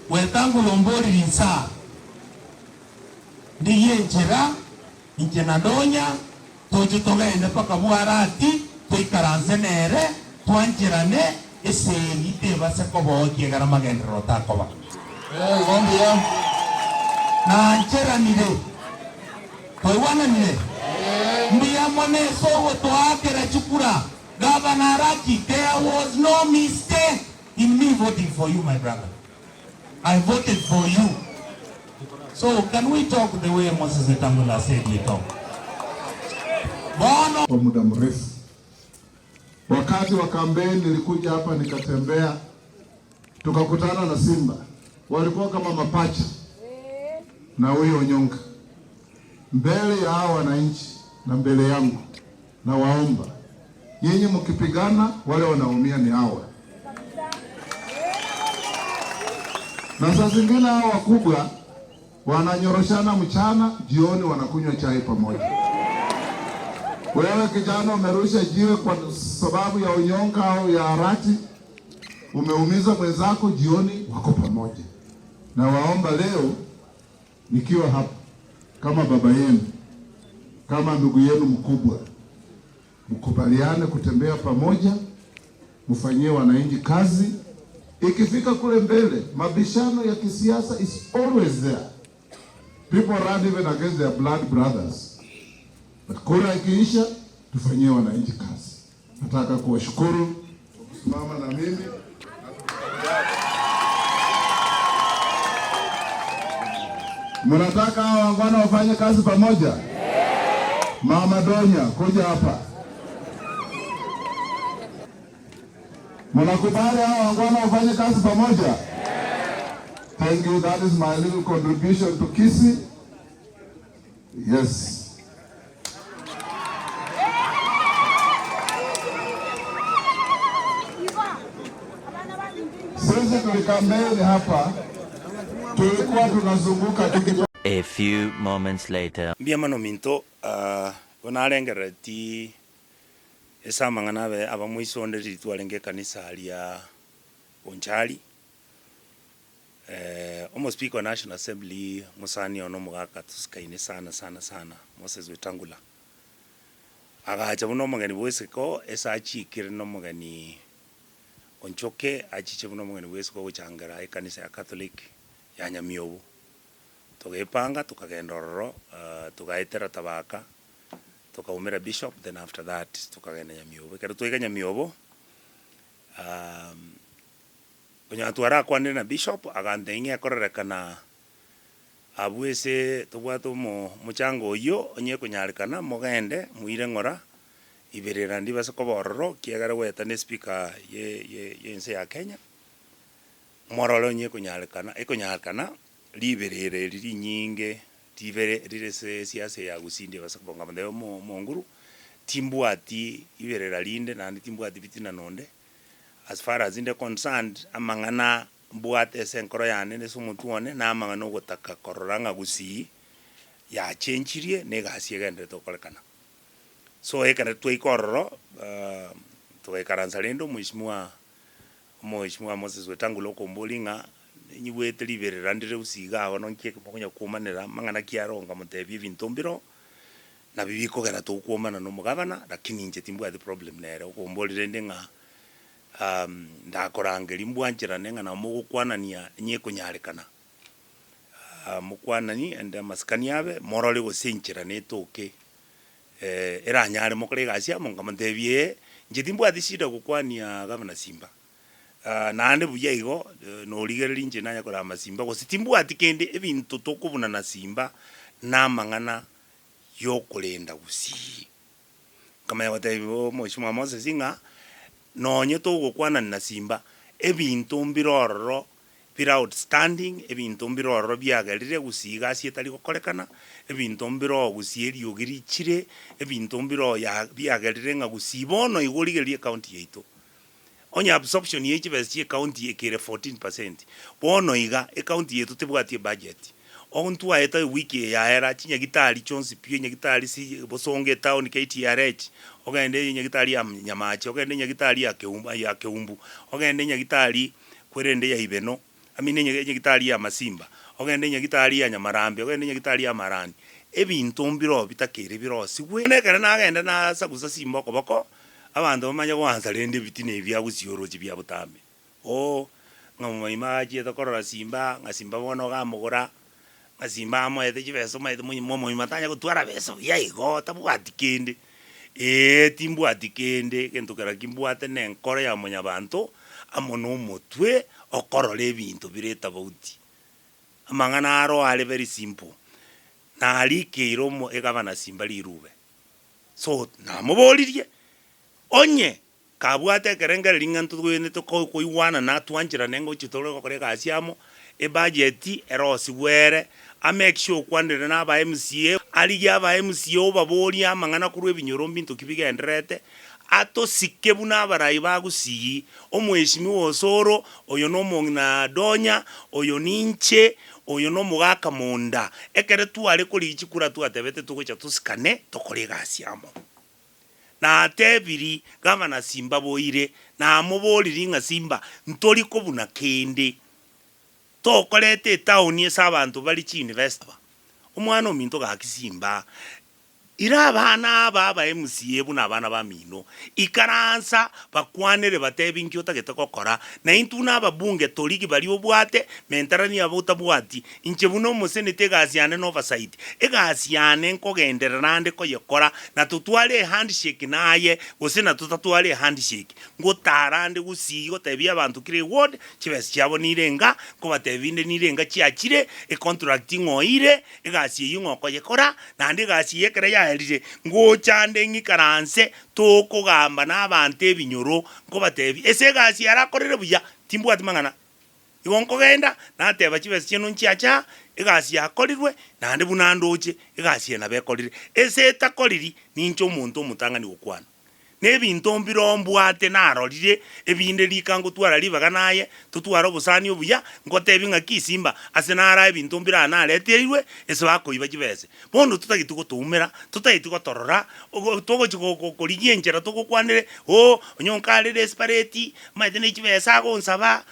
Wetangula omborire insaa, Ndigie enchera, inche na Donya toche togende mpaka bw'Arati, toikaranse nere, twancherane, esegi tebase kobao ekiagera amagenderero takoba. Ee, igo mbuya. Nancheranire. Twaigwananire? Mbuya mono ase ogotoakera chikura. Gavana Arati, there was no mistake in me voting for you my brother. I voted for you. So can we talk the way Moses Wetangula said we talk? Bono. Kwa muda mrefu. Wakati wa kampeni nilikuja hapa nikatembea, tukakutana na Simba, walikuwa kama mapacha na huyo Onyonka mbele ya hao wananchi na mbele yangu, na waomba nyinyi, mkipigana wale wanaumia ni hawa, na saa zingine hao wakubwa wananyoroshana mchana, jioni wanakunywa chai pamoja. Wewe kijana umerusha jiwe kwa sababu ya unyonga au ya harati, umeumiza mwenzako, jioni wako pamoja. Na waomba leo nikiwa hapa kama baba yenu, kama ndugu yenu mkubwa, mkubaliane kutembea pamoja, mfanyie wananchi kazi. Ikifika kule mbele, mabishano ya kisiasa is always there. People run even against their blood brothers. But kura ikiisha, tufanyie wananchi kazi. Nataka kuwashukuru kwa kusimama na mimi. Mnataka hawa wangwana wafanye kazi pamoja? Mama Donya, kuja hapa. Mnakubali hawa wangwana wafanye kazi pamoja? Thank you. That is my little contribution to Kisii. Yes. Sisi tulikampeni hapa, tulikuwa tunazunguka tuki A few moments later. Mbuya mono minto, igo narengerereti ase amang'ana abe abamoiso onde riria twarenge ekanisa ria Bonchari, Omospeaker wa National Assembly mosani one omogaka tosikaine sana sana sana Moses Wetangula, agacha buna omogeni bw'esiko ase achikire na omogeni Onchoke achiche buna omogeni bw'esiko gochangera ekanisa ya Catholic ya Nyamiobo. Togepanga tokagenda ororo togaetera Tabaka, tokaumera Bishop then after that tokagenda Nyamiobo. Ekero twaika Nyamiobo, Onye twarakwanire na bishop agantebia ng'a ekorerekana abwo ase tobwate omo omochango oyio onye ekonyarekana mogende moire ng'ora iberera ndibase koba ororo ekiagera goeta ne speaker ye ye ye ense ya Kenya, morore onye ekonyarekana ekonyarekana riberera eri rinyinge ribere rire ase esiasa eye ya Gusii ndibase koba nkamotebia omo omonguru timbwati iberera rinde naende timbwati bitina nonde. As far as inde concerned, amang'ana mbwate ase enkoro yane na ase omotwe one, na amang'ana ogotaka korora ng'a Gusii yachenchirie na egasi egenderete gokorekana. So ekero twaika ororo, togaikaransa rende omweshimiwa omweshimiwa Moses Wetangula okomboria ng'a ninyigwete riberera ndire Gusii igaa bono nki eke mokonya kwomanera amang'ana ki aro nkamotebia ebinto mbiroo, Nabio bikogera tokwomana na omogabana, lakini inche timbwati problem nere. Okombori rende ng'a ndakorangeria mbwancherane ng'a nabo mogokwanania onye ekonyarekana. Mokwanani and amasikani abe, morore gose enchera netoke eranyare mokore egasi amo, nkamotebia ee, inche timbwati shida gokwania gavana Simba. Naende buya igo, norigereria inche nanye korama Simba gose timbwati kende, ebinto tokobuna na Simba namang'ana y'okorenda gusii. Nkamanya gotebia omweshimiwa Moses ng'a nonye togokwanani na Simba, ebinto mbire ororo bire outstanding, ebinto mbire ororo biagerire gusii egasi etari gokorekana, ebinto mbire oo gusii eriogi richire, ebinto mbire oo ya biagerire ng'a gusii bono igo origererie ecounty yaito. Onye absorption ye chibesa chie county ekere 14%, bono iga ecounty yaito tebwati ebudget. Ontwaete ewiki eye yaera chinyagitari chionsi pi, enyagitari si Bosongo etown KTRH, ogende enyagitari ya Nyamache, ogende enyagitari ya Keumbu ya Keumbu, ogende enyagitari kwerende ya Ibeno. I mean enyagitari ya Masimba, ogende enyagitari ya Nyamarambe, ogende enyagitari ya Marani, ebinto mbiroo bitakeire birosigwe. Bono ekero nagenda nasagusa simba okoboko, abanto bamanye goansa rende ebitina ebi biagusia oroche bia botambe. Oo, ng'a momoima achiete korora simba, ng'a simba bono iga amogora, ng'a simba amoete chibesa omanyete momoima tanya gotwara besa buya igo tabwati kende. Ee, timbwati kende, egento kera kimbwate nenkoro ya mwanyabanto, amo nomotwe okorora ebinto bire etabauti. Amang'ana aro are very simple, narikeire omo egavana simba rirube, so namoboririe, onye Kabwate ekerengererio ng'a ntogwenerete koigwanana twancherane ngochia tore gokora egasi amo, ebudget erosigwe ere, a make sure okwanire na aba MCA, arigie aba MCA obaborie amang'ana korwa ebinyoro mbinto ki bigendererete, atosike buna abarai ba Gusii, omweshimiwa Osoro, oyo na omong'ina Donya, oyo ninche, oyo na omogaka Monda. Ekere tware korigia chikura twatebete togocha tosikane tokore egasi amo. Natebiri gavana Simba boire, namoboriri ng'a Simba ntori kobuna kende, tokoreta etaoni ase abanto bare chiuniversity aba. Omwana ominto gaki Simba, ira abana aba aba MCA buna abana bamino, ikaransa bakwanere batebi nki otagete gokora, na intwe buna ababunge torigi baria obwate, mentarani aba otabwati, Inche buna omoseneta egasi yane n'oversight, egasi yane nkogenderera ande koyekora, na totware ehandshake naye gose na totatware ehandshake, ngotara ande gusii gotebia abanto kera eward chibesa chiabo nirenga, nkobatebia inde nirenga chiachire, econtract ng'o oire, egasi eyio ng'o okoyekora, naende egasi eye ekero yaerire, ngocha ande ng'ikaranse tokogamba na abanto ebinyoro, nkobatebia ase egasi yarakorire buya, timbwati mang'ana. Igo nkogenda, nateba chibesa chiaino nchiache aa, egasi yakorirwe, naende buna ndoche, egasi eye nabo ekorire. Ase etakoriri, ninche omonto omotang'ani gokwana. Na ebinto mbiroo mbwate narorire, ebinde rika ngotwara ribaga naye, totware obosani obuya, ngotebie ng'aki simba, ase naro ebinto mbire aa nareteirwe, ase bakoiba chibesa. Bono totageti gotoumera, totageti gotorora, ogo togochi go go korigia enchera togokwanere, oh, onye onkare desperate, omanyete ne chibesa agonsaba.